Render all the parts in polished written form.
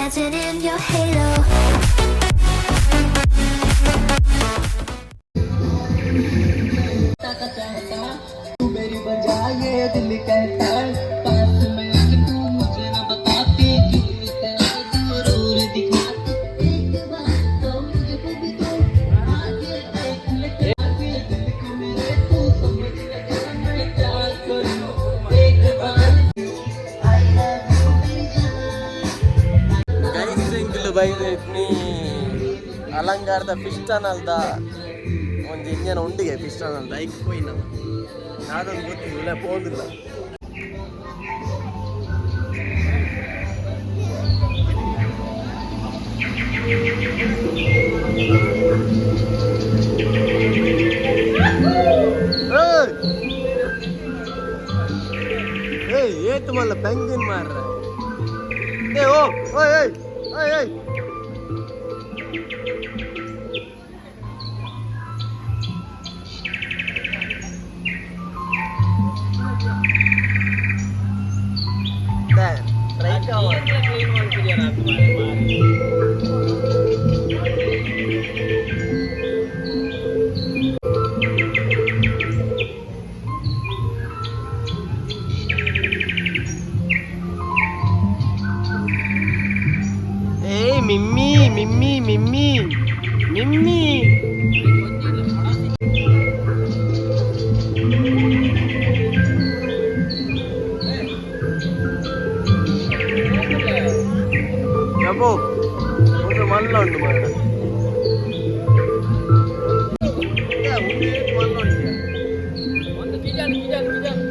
Dancing in your halo. Guys ಎಂಕುಲು ಬೈದು ನೀ ಅಲಂಕಾರದ ಫಿಸ್ಟನಲ್ದ ಒಂಜಿ ಇಂಜನ ಉಂಡಿಗೆ ಫಿಸ್ಟನಲ್ದ ಐಕ್ ಪೋಯಿನ ನಾದೊಂದು ಗೊತ್ತಿಲ್ಲ ಪೋಂದಿಲ್ಲ. ಏಯ್! ಏಯ್ ಏತು ಮಲ್ಲ ಪೆಂಗಿನ್ ಮಾರ್ರೆ. ಏ ಓ ಓಯ್ ಏಯ್ ಓಯ್ ಏಯ್. ಏಯ್ ಮಿಮ್ಮಿ ಮಿಮ್ಮಿ ಮಿಮ್ಮಿ ಮಿಮ್ಮಿ. ಯಬ್ಬೋ ಒಂದು ಮಲ್ಲ ಉಂಟು ಮಾರ್ರೆ. ಏ, ಒಂದು ಏಟ್ ಮಲ್ಲ ಉಂಟು. ಒಂದು ಕಿಜಾನ್ ಕಿಜಾನ್ ಕಿಜಾನ್.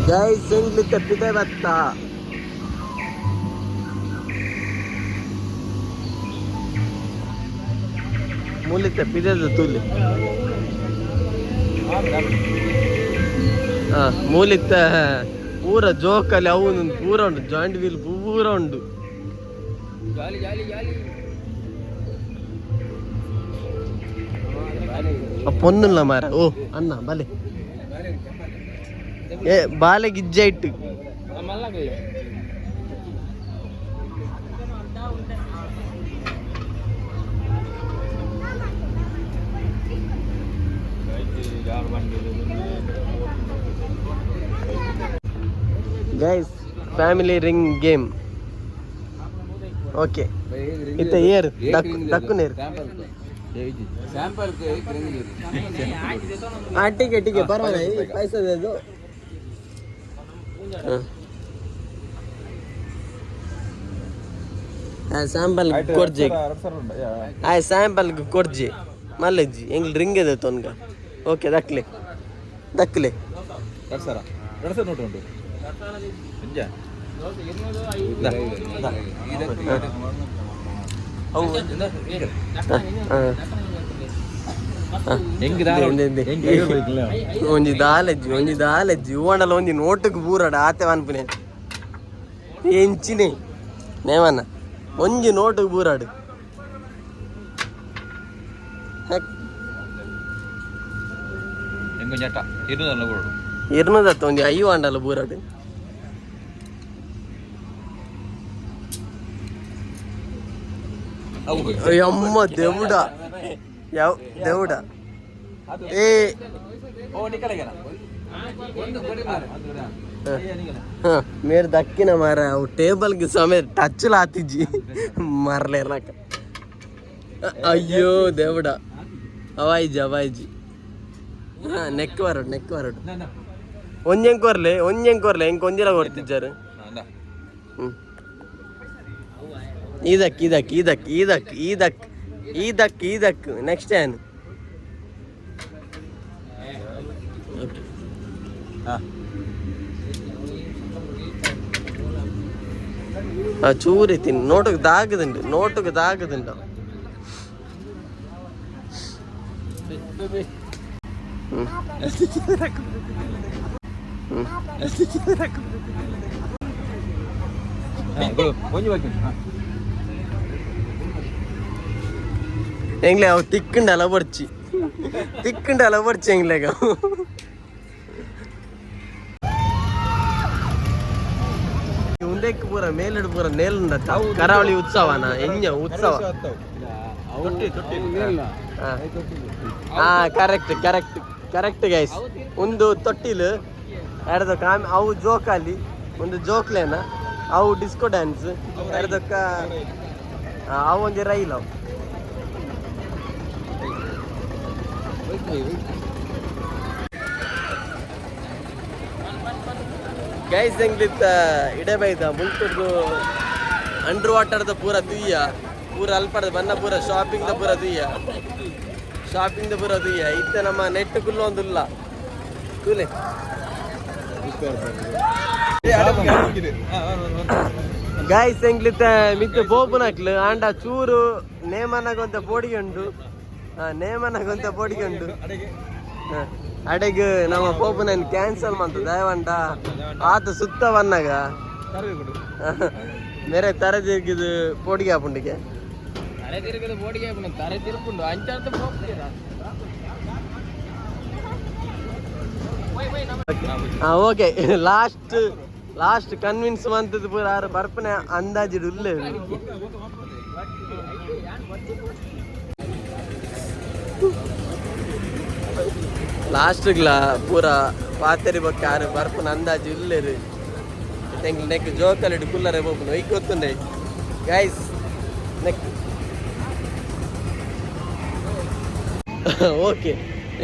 ಗೈಸ್ ಎಂಗ್ಲಿತ್ತ ಪಿದೆ ಬತ್ತ. ಮೂಲಿತ್ತ ಪಿದೆದ ತೂಲಿ. ಆ ಮೂಲಿತ್ತ ಪೂರ ಜೋಕಲಿ ಅವು ಪೂರ ಉಂಟು, ಜಾಯಿಂಟ್ ವೀಲ್ ಪೂರ ಉಂಟು. ಜಾಲಿ ಜಾಲಿ ಜಾಲಿ. ಆ ಪೊನ್ನುಲ್ಲ ಮಾರ. ಓ ಅಣ್ಣ ಬಲೆ ಏ ಬಾಲೆ ಗಿಜ್ಜೆ ಇಟ್ಟು. ಮಲ್ಲಗಲ್ಲ. Guys, family ring game. Okay, ಇತ್ತ ಏರ್ ದಕ್ಕು ದಕ್ಕು ನೇರು. ಸ್ಯಾಂಪಲ್. हाँ ठीक है, ठीक है, परवाना पैसा दे दो. ಸ್ಯಾಂಪಲ್ ಕೊರ್ಜಿ. ಆ ಸ್ಯಾಂಪಲ್ ಕೊರ್ಜಿ ಮಲ್ಲಜ್ಜಿ ಎಂಗ್ಲು ರಿಂಗ್ ಇದೆ ತೊನ್ಗ. ಓಕೆ, ದಕ್ಲೆ ದಕ್ಲೆ. 2,000, 2,000 ನೋಟು ಉಂಟು. ನಿಜ. ಒಂಜಿ ದಾಲಜ್ಜಿ ಒಂಜಿ ದಾಲಜ್ಜಿ ಓಂಡಲ ಒಂಜಿ ನೋಟುಗ್ ಬೂರಡ ಆತೆ ಪನ್ಪುನೆ ಎಂಚಿನೆ ನೇಮನ್ನ ಒಂಜಿ ನೋಟುಗ್ ಬೂರಾಡು. ಇರ್ನದತ್ತ ಒಂಜಿ ಐವ ಅಂಡಲ ಬೂರಾಡು. ಅಮ್ಮ ದೇವುಡ ಯಾವ ದೇವುಡ ಏ. ಮೇರ್ ದಕ್ಕಿನ ಮಾರ ಅವು ಟೇಬಲ್ಗೆ ಸಮೇತ ಟಚ್ ಆತಿಜ್ಜಿ ಮರ್ಲೇರ್ನಾಕ. ಅಯ್ಯೋ ದೇವುಡ, ಅವಾಯಿಜಿ ಅವಾಯಿಜಿ. ಹಾ ನೆಕ್ ವರಡು ನೆಕ್ ವರಡು. ಒಂಜೆಂಕ್ ಕೊರ್ಲೆ ಒಂಜೆಂಕ್ ಕೊರ್ಲೆ ಎಂಕ್ ಒಂಜಿಲ ಕೊರ್ತಿಜ್ಜಾರು. ಇದಕ್ ಇದಕ್ ಇದಕ್ ಇದಕ್ ಇದಕ್ ಇದಕ್ ಇದಕ್ ನೆಕ್ಸ್ಟ್ ಏನು? ಆ ಚೂರಿ ತಿನ್ ನೋಟಕ್ಕೆ ದಾಗದುಂಡು ನೋಟಕ್ಕೆ ದಾಗದುಂಡು. ಎಂಗ್ಲೆ ಅವು ತಿಕ್ಕುಂಡಲ ಬಡ್ಚಿ ತಿಕ್ಕುಂಡಲ ಬಡ್ಚಿ ಎಂಗ್ಲೆಗ. ಉಂದೆಕ್ ಪೂರ ಮೇಲಿಡ್ ಪೂರ ನೇಲುಂಡ ಕರಾವಳಿ ಉತ್ಸವನ ಎಂಜ ಉತ್ಸವ. ಹಾ ಕರೆಕ್ಟ್ ಕರೆಕ್ಟ್ ಕರೆಕ್ಟ್ ಗೈಸ್. ಒಂದು ತೊಟ್ಟಿಲು ಎರ್ದೊಕ್ಕ ಅವು ಜೋಕಾಲಿ ಒಂದು ಜೋಕ್ಲೇನ ಅವು ಡಿಸ್ಕೋ ಡ್ಯಾನ್ಸ್ ಎರ್ದೊಕ್ಕ ಅವು ಒಂಜಿ ರೈಲ್ ಅವು. ಗೈಸ್ ಎಂಗ್ಲಿತ್ತ ಇಡೆ ಬೈದ ಮುಲ್ತುರ್ದು ಅಂಡರ್ ವಾಟರ್ದ ಪೂರ ತುಯ್ಯ ಪೂರ ಅಲ್ಪದ ಬನ್ನ ಪೂರ ಶಾಪಿಂಗ್ ದ ಪೂರ ತುಯ್ಯ ಶಾಪಿಂಗ್ ದ ಪೂರ ತುಯ್ಯ. ಇತ್ತೆ ನಮ್ಮ ನೆಟ್ ಕುಲ್ಲೊಂದುಲ್ಲ ತೂಲೆ. ಗಾಯ್ಸ್ ಎಂಗ್ಲಿತ್ತ ಮಿತ್ತ ಬೋಪುನಕ್ಲು ಆಂಡ ಚೂರು ನೇಮನಗೊಂತ ಪೋಡಿಗೆ ಉಂಡು. ನೇಮನಗೊಂತ ಪೋಡಿಗೆ ಉಂಡು. ಅಡೆಗ್ ನಮ್ಮ ಪೋಪುನ ಕ್ಯಾನ್ಸಲ್ ಮಂತ ದಯವಂಡ ಆತ ಸುತ್ತ ಬನ್ನಾಗ ಮೇರೆ ತರೆ ತಿರುಗಿದು ಪೋಡಿಗೆ ಆಪುಂಡಿಗೆ. ತರೆ ತಿರುಗಿದ ಬೋಡಿಗೆ ತರೆ ತಿರುಪುಂಡು ಅಂಚಾರ್ಥ ಪೋಗ್ತೀರಾ. ಓಕೆ ಲಾಸ್ಟ್ ಲಾಸ್ಟ್ ಕನ್ವಿನ್ಸ್ ಮಂತದ್ದು ಪೂರ ಆರು ಬರ್ಪನೆ ಅಂದಾಜು ಉಲ್ಲೆ. ಲಾಸ್ಟ್ಗ್ಲ ಪೂರ ಪಾತೆರಿ ಬೊಕ್ಕ ಆರು ಬರ್ಪುನ ಅಂದಾಜು ಉಲ್ಲೇರು. ಎಂಗ್ಲ ನೆಕ್ ಜೋಕಲ್ ಇಡು ಕುಲ್ಲರೆ ಬೋಪುನ ಒಯ್ಕ್ ಗೊತ್ತುಂಡೆ ಗೈಸ್ ನೆಕ್. ಓಕೆ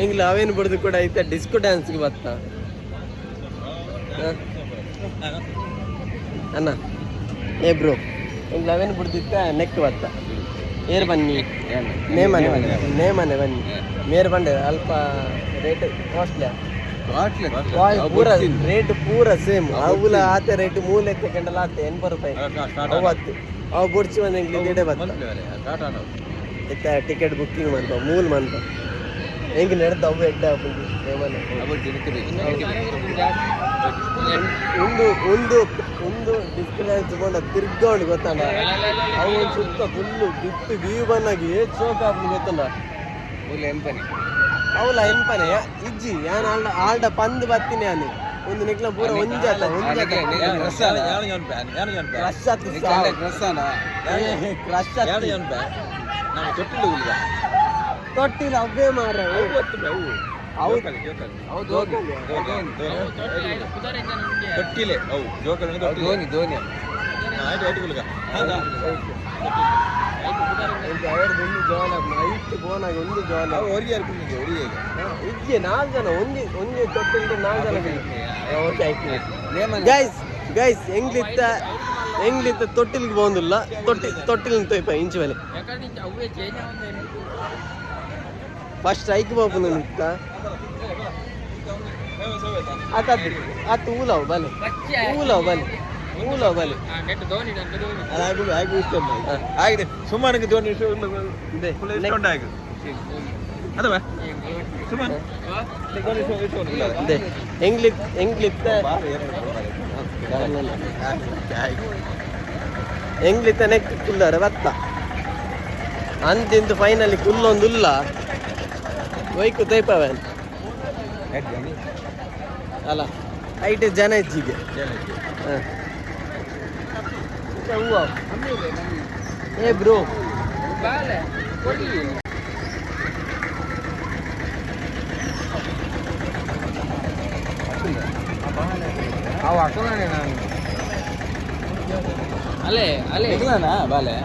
ಎಂಗ್ಲ ಅವೇನು ಬಡ್ದು ಕೂಡ ಐತೆ ಡಿಸ್ಕೋ ಡ್ಯಾನ್ಸ್ಗೆ ಬತ್ತ. ಅಣ್ಣ ಏ ಬ್ರೋ ಎಂಗ್ಲ ಅವೇನು ಬಿಡ್ದಿತ್ತ ನೆಕ್ ಬತ್ತ ಏರ್ ಬನ್ನಿ ನೇಮನೆ ನೇಮನೆ ಬನ್ನಿ ಮೇರ್ ಬಂಡೆ ಅಲ್ಪ ರೇಟ್ ಕಾಸ್ಟ್ಲಿ ಪೂರ ರೇಟ್ ಪೂರ ಸೇಮ್ ಅವುಲ ಆತೆ ರೇಟ್ ಮೂಲ ಎತ್ತೆ ಗಂಡಲ ಆತೆ 80 ರೂಪಾಯಿ ಅವತ್ತು ಅವು ಬುಡ್ಚಿ ಬಂದ ಎಂಗ್ಲಿ ಇಡೆ ಬತ್ತ ಇತ್ತ ಟಿಕೆಟ್ ಬುಕ್ಕಿಂಗ್ ಮಂತ ಮೂಲ್ ಮಂತ ಹೆಂಗ್ ನಡೆದ ಅವು ಎಡ್ಡೆ ಆಪುಂಡು ನೇಮನೆ. ಒಂದು ಒಂದು ಒಂದು ಡಿಸ್ಕೋ ಡ್ಯಾನ್ಸ್ ತಗೊಂಡ ತಿರ್ಗೋಂಡು ಗೊತ್ತಣ್ಣ ಅವು ಒಂದು ಸುತ್ತ ಫುಲ್ಲು ಬಿಟ್ಟು ವ್ಯೂ ಬಂದಾಗಿ ಏತ್ ಶೋಕ್ ಆಪುಂಡು ಗೊತ್ತಣ್ಣ. ಅವಲ ಎಂಪನೆ ಇಜ್ಜಿ ಯಾನ್ ಆಲ್ಡ ಆಲ್ಡ ಪಂದ್ ಬತ್ತೀನಿ ಯಾನು ಒಂದು ನಿಕ್ಲ ಪೂರ ಒಂಜಾತ ಒಂಜಾತ ಕ್ರಶ್ ಆತು ಕ್ರಶ್ ಆತು ತೊಟ್ಟಿಲ್ ಅವೇ ಮಾರ ತೊಟ್ಟಿಲೆ ಅವು ಜೋಕಲ್ ಧೋನಿ ಧೋನಿ ಆಯ್ತು ಆಯ್ತು ಕುಲ್ಗ. ಒಂದು ಜೋಲ ಐಟ್ ಬೋನಾಗ ಒಂದು ಜೋಲ ಹೊರಗೆ ಯಾರು ಹೊರಗೆ ಇಜ್ಜಿ ನಾಲ್ಕು ಜನ ಒಂಜಿ ಒಂಜಿ ತೊಟ್ಟಿಲ್ಡು ನಾಲ್ಕು ಜನ. ಓಕೆ ಆಯ್ತು ಗೈಸ್ ಗೈಸ್ ಎಂಗ್ಲಿತ್ತ ಎಂಗ್ಲಿತ್ತ ತೊಟ್ಟಿಲ್ಗೆ போகுದಿಲ್ಲ ತೊಟ್ಟಿ ತೊಟ್ಟಿಲ್ ತೊಯ್ಪ ಇಂಚು ಮೇಲೆ ಅವೇ ಚೇಂಜ್ ಆവുಂದೇನು. ಫಸ್ಟ್ ಐಕ್ ಬೋಪುನ ನಿತ್ತ ಆತ ಆತ ಊಲವು ಬಲೆ ಊಲವು ಬಲೆ. ಮೂಲ ಬಲೆ ನೆಟ್ ಧೋನಿ ನಂದು ಧೋನಿ ಆಯ್ತು ಆಯ್ತು ಇಷ್ಟ ಆಗಿದೆ ಸುಮಾರು ಧೋನಿ ಇಷ್ಟ ಉಂಟಾಗಿ ಅದ ಸುಮಾರು ಇದೆ ಎಂಗ್ಲಿ ಎಂಗ್ಲಿತ್ತ ಎಂಗ್ಲಿತ್ತ ನೆಕ್ ಕುಲ್ಲರ ಬತ್ತ ಅಂತಿಂದು ಫೈನಲಿ ಕುಲ್ಲೊಂದುಲ್ಲ ಒಯ್ಕು ತೈಪವನ್ ಅಲ್ಲ ಐಟ್ ಜನ ಹೆಚ್ಚಿಗೆ ಹೂವು ಏ ಬ್ರೋ ಬಾಲೆ ಕೊಡಿ. ಅಲೆ ಅಲೆ ಬಾಲೆ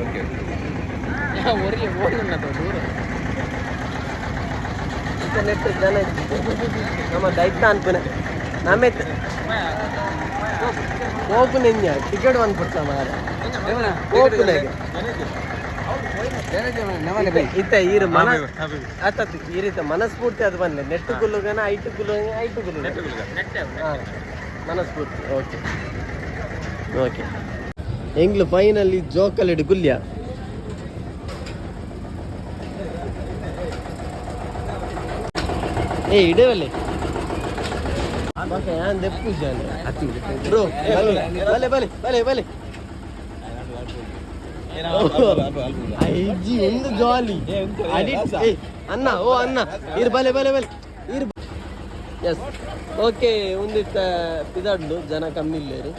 ಓಕೆ ಒರಿಗೆ ಓಡೋಣ ದೂರ. ನೆಟ್ ಜನ ಹೆಚ್ಚಿಗೆ ನಮ್ಮ ದೈತ ಅನ್ಪುನೆ ನಮ್ಮೆತ್ ಓಪನ್ ಟಿಕೆಟ್ ಬಂದ್ಬಿಡ್ತ ಮಾರ ಓಪನ್ ಇತ್ತ ಈರು ಮನ ಆತತ್ ಈ ರೀತಿ ಮನಸ್ಫೂರ್ತಿ ಅದು ಬಂದ್ಲೆ ನೆಟ್ ಕುಲ್ಲುಗನ ಐಟು ಕುಲ್ಲು ಐಟು ಕುಲ್ಲು. ಹಾ, ಮನಸ್ಫೂರ್ತಿ. ಓಕೆ ಓಕೆ ಎಂಗ್ಲು ಫೈನಲಿ ಜೋಕಲಿಡು ಗುಲ್ಯ. ಏ ಇಡವಲ್ಲಿ ಯಾನ್ ದೆಪ್ಪು ಜಾನೆ ಬ್ರೋ. ಬಲೆ ಬಲೆ ಬಲೆ ಬಲೆ. ಐಜಿ ಒಂದು ಜಾಲಿ ಅಡಿಟ್. ಏ ಅಣ್ಣ, ಓ ಅಣ್ಣ, ಇರು. ಬಲೆ ಬಲೆ ಬಲೆ ಇರು. ಎಸ್ ಓಕೆ ಒಂದಿತ್ತ ಪಿದಾಡ್ಲು ಜನ ಕಮ್ಮಿ ಇಲ್ಲೇರು.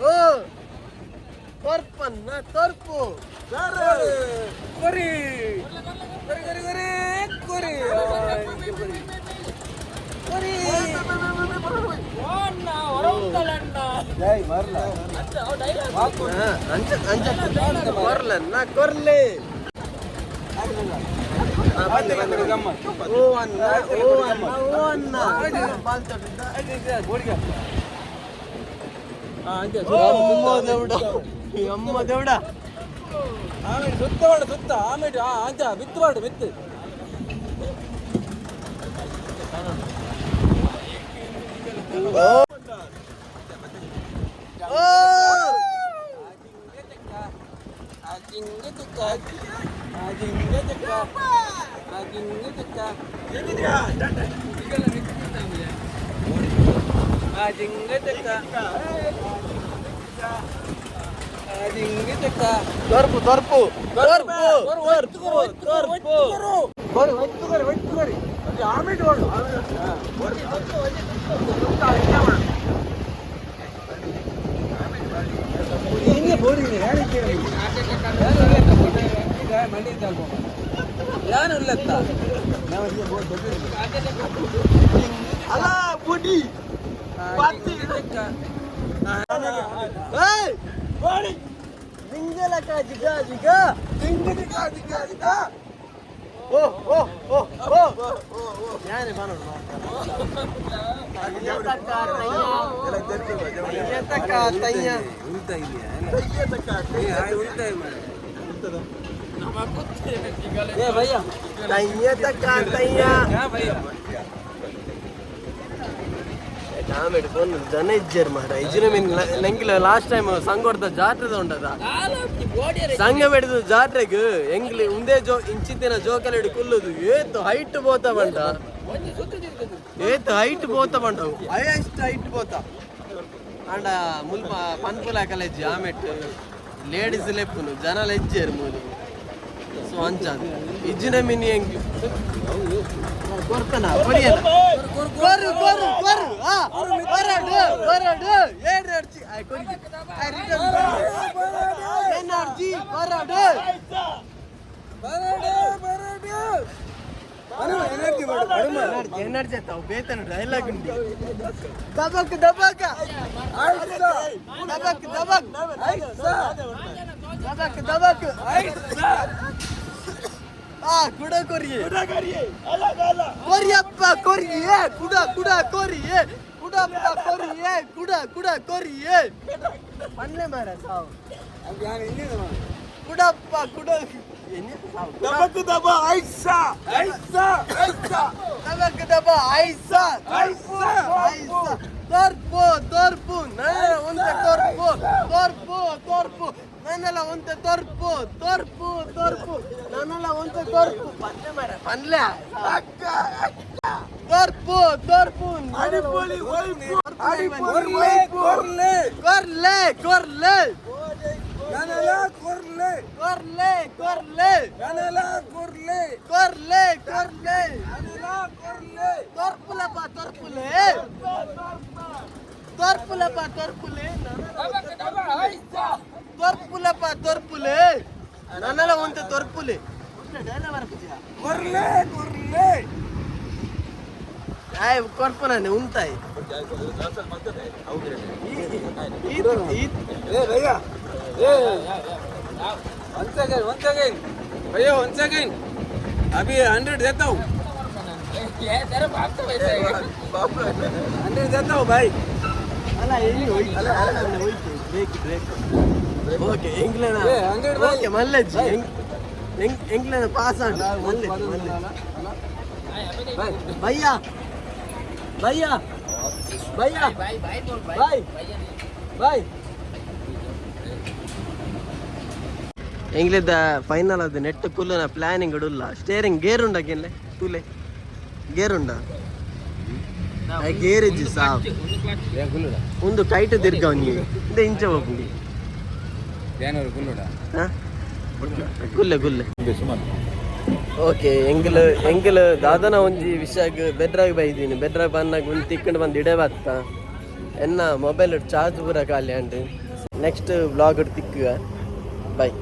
ಓ ತೋರ್ಪನ್ನ ತೋರ್ಪು ಕೊರಿ ಕೊರಿ ಕೊರಿ ಕೊರಿ ಕೊರಿ ಕೊರಿ. ಹಾ, ಅಂಚ ಅಂಚ ಕೊರ್ಲನ್ನ ಕೊರ್ಲೆ. ಹಾ, ಬನ್ನಿ, ಬನ್ನಿ. ಓ ಅನ್ನ ಓ ಅನ್ನ ಓ ಅನ್ನ ಬಾಲ್ ತೊಟ್ಟಿದ್ದ. ಅಮ್ಮ ದೇವ್ಡ, ಅಮ್ಮ ದೇವ್ಡ. ಆಮೇಲೆ ಸುತ್ತ ಮಾಡು ಸುತ್ತ ಆಮೇಲೆ ಅಂಚ ಬಿತ್ತು ಮಾಡು ಬಿತ್ತು. ಓ ಓ ತೋರ್ಪು ತೋರ್ಪು ತೋರ್ಪು ತೋರ್ಪು ತೋರ್ಪು. ಕೊರಿ ಒತ್ತು ಕೊರಿ ಒತ್ತು ಕೊರಿ ಆಮೇಲೆ ಮಾಡು. ಅಲ್ಲ ಬುಡಿ ಪತ್ತಿ. ಏಯ್ ಬಾಡಿ ಜಿಂಗಲಕ ಜಿಗ ಜಿಗ ಜಿಂಗ ಜಿಗ ಜಿಗ. ಓ ಓ ಓ ಓ ಯಾನೆ ಬಾನೋಡು. ತಯ್ಯ ತಯ್ಯ ತಯ್ಯ ತಕ್ಕ ತಯ್ಯ. ಆಮೇಲೆ ಫೋನ್ ಜನ ಇಜ್ಜರ್ ಮಾರ ಇಜ್ಜಿನ ಮೀನ್ ನಂಗಿಲ್ಲ. ಲಾಸ್ಟ್ ಟೈಮ್ ಸಂಗೊಡ್ದ ಜಾತ್ರೆದ ಉಂಟದ ಸಂಘ ಬೆಳೆದ ಜಾತ್ರೆಗ್ ಎಂಗ್ಲಿ ಉಂದೇ ಜೋ ಇಂಚಿತ್ತಿನ ಜೋಕಲಿಡು ಕುಲ್ಲುದು ಏತ್ ಹೈಟ್ ಬೋತ ಬಂಟ, ಏತ್ ಹೈಟ್ ಬೋತ ಬಂಟ, ಹೈಯೆಸ್ಟ್ ಹೈಟ್ ಬೋತ. ಅಂಡ ಮುಲ್ಪ ಪನ್ಪುಲ ಕಲೆಜ್ಜಿ ಆಮೆಟ್ ಲೇಡೀಸ್ ಲೆಪ್ಪುನು ಜನ ಲೆಜ್ಜೇರು ಮೂಲು. ಸೊ ಅಂಚ ಇಜ್ಜಿನ ಮಿನಿ ಎಂಗ್ಲಿ ಕೊರ್ತನ ಕೊರಿಯನ ಕೊರು ಕೊರು ಕೊರು. ಆ ಬರಡು ಬರಡು energy I ಕೊರಿ I return energy ಬರಡು ಬರಡು ಬರಡು. ಎನರ್ಜಿ ಎನರ್ಜಿ ತಾವು ಬೇತನ ಡೈಲಾಗ್ ಉಂಟು. ದಬಕ್ ದಬಕ ದಬಕ್ ದಬಕ್ ದಬಕ್ ದಬಕ್. ಆ ಕುಡ ಕೊರಿಯೆ ಕೊರಿಯಪ್ಪ ಕೊರಿಯೆ ಕುಡ ಕುಡ ಕೊರಿಯೆ ಕುಡಪ್ಪ ಕೊರಿಯೆ ಕುಡ ಕುಡ ಕೊರಿಯೆ. ಪನ್ಲೆ ಮಾರ ಸಾವು. ಕುಡಪ್ಪ ಕುಡ. ದಬಕ್ ದಬ ಐಸಾ ಐಸಾ ಐಸಾ. ದಬಕ್ ದಬ ಐಸಾ ಐಸಾ. ಐಸಾ. ತೋರ್ಪು ತೋರ್ಪು ನನ್ನ ಒಂತೆ ತೋರ್ಪು ತೋರ್ಪು ತೋರ್ಪು ನನ್ನೆಲ್ಲ ಒಂತೆ ತೋರ್ಪು ತೋರ್ಪು ತೋರ್ಪು ನನ್ನೆಲ್ಲ ಒಂತೆ ತೋರ್ಪು. ಪನ್ಲೆ ಮಾರ ಪನ್ಲೆ. ತೋರ್ಪು ತೋರ್ಪು. ಅಡಿಪೊಲಿ ಒಯ್ಪು ಅಡಿಪೊಲಿ ಕೊರ್ಲೆ. ಕೊರ್ಲೆ ಕೊರ್ಲೆ. ನನಲ ಕೊರ್ಲೆ. ಕೊರ್ಲೆ ಕೊರ್ಲೆ. ನನಲ ಕೊರ್ಲೆ. ಕೊರ್ಲೆ ಕೊರ್ಲೆ. ನನಲ ಕೊರ್ಲೆ. ತೋರ್ಪುಲಪ್ಪ ತೋರ್ಪುಲೆ ತೋರ್ಪುಲಪ್ಪ ತೋರ್ಪುಲೆ ತೋರ್ಪುಲಪ್ಪ ತೋರ್ಪುಲೆ ನನ್ನಲ್ಲ ಒಂತೆ ತೋರ್ಪುಲೆ. ಕೊರ್ಲೆ ಕೊರ್ಲೆ. ಆಯ್ ಕೊರ್ಪುನಾನೆ ಉಂತಾಯ್. ए भैया, ए one second, one second भैया, वन सेकंड. अभी 100 देता हूँ, 100 देता हूँ भाई. ಅಲ್ಲ ಎಲ್ಲಿ ಹೋಯ್ತು? ಅಲ್ಲ ಅಲ್ಲ ಹೋಯ್ತು. Break break. Okay ಎಂಗ್ಲೇನ. ಏ, 100 ಬಾಯ್. ಓಕೆ ಮಲ್ಲೆಜ್ಜಿ ಎಂಗ್ಲೇನ ಪಾಸ್ ಆಂಡ್ ಮಲ್ಲೆಜ್ಜಿ ಮಲ್ಲೆಜ್ಜಿ. ಭಯ್ಯ ಭಯ್ಯ ಭಯ್ಯ ಬಾಯ್ ಬಾಯ್. ಎಂಗ್ಲಿದ್ದ ಫೈನಲ್ ಅದು ನೆಟ್ ಕುಲ್ಲುನ ಪ್ಲಾನಿಂಗ್ ಉಲ್ಲ. ಸ್ಟೇರಿಂಗ್ ಗೇರ್ ಉಂಡಾಗಿನ್ಲೆ ತೂಲೆ ಗೇರ್ ಉಂಡ ಗೇರ್ ಇಜ್ಜಿ ಸಾವ್. ಒಂದು ಕೈಟ್ ತಿರ್ಗವನಿ ಇಂದ ಇಂಚ ಹೋಗ್ಲಿ. ಹಾ? ಗುಲ್ಲೆ ಗುಲ್ಲೆ. ಓಕೆ ಎಂಗ್ಲ ಎಂಗ್ಲ ದಾದನ ಒಂಜಿ ವಿಷಯಗ್ ಬೆದ್ರಾಗ್ ಬೈದೀನಿ. ಬೆದ್ರಾಗ್ ಬನ್ನಾಗ ಒಂದು ತಿಕ್ಕಂಡು ಬಂದು ಇಡೇ ಬತ್ತ ಎನ್ನ ಮೊಬೈಲ್ ಚಾರ್ಜ್ ಪೂರ ಖಾಲಿ and next vlog ತಿಕ್ಕುವ. ಬಾಯ್.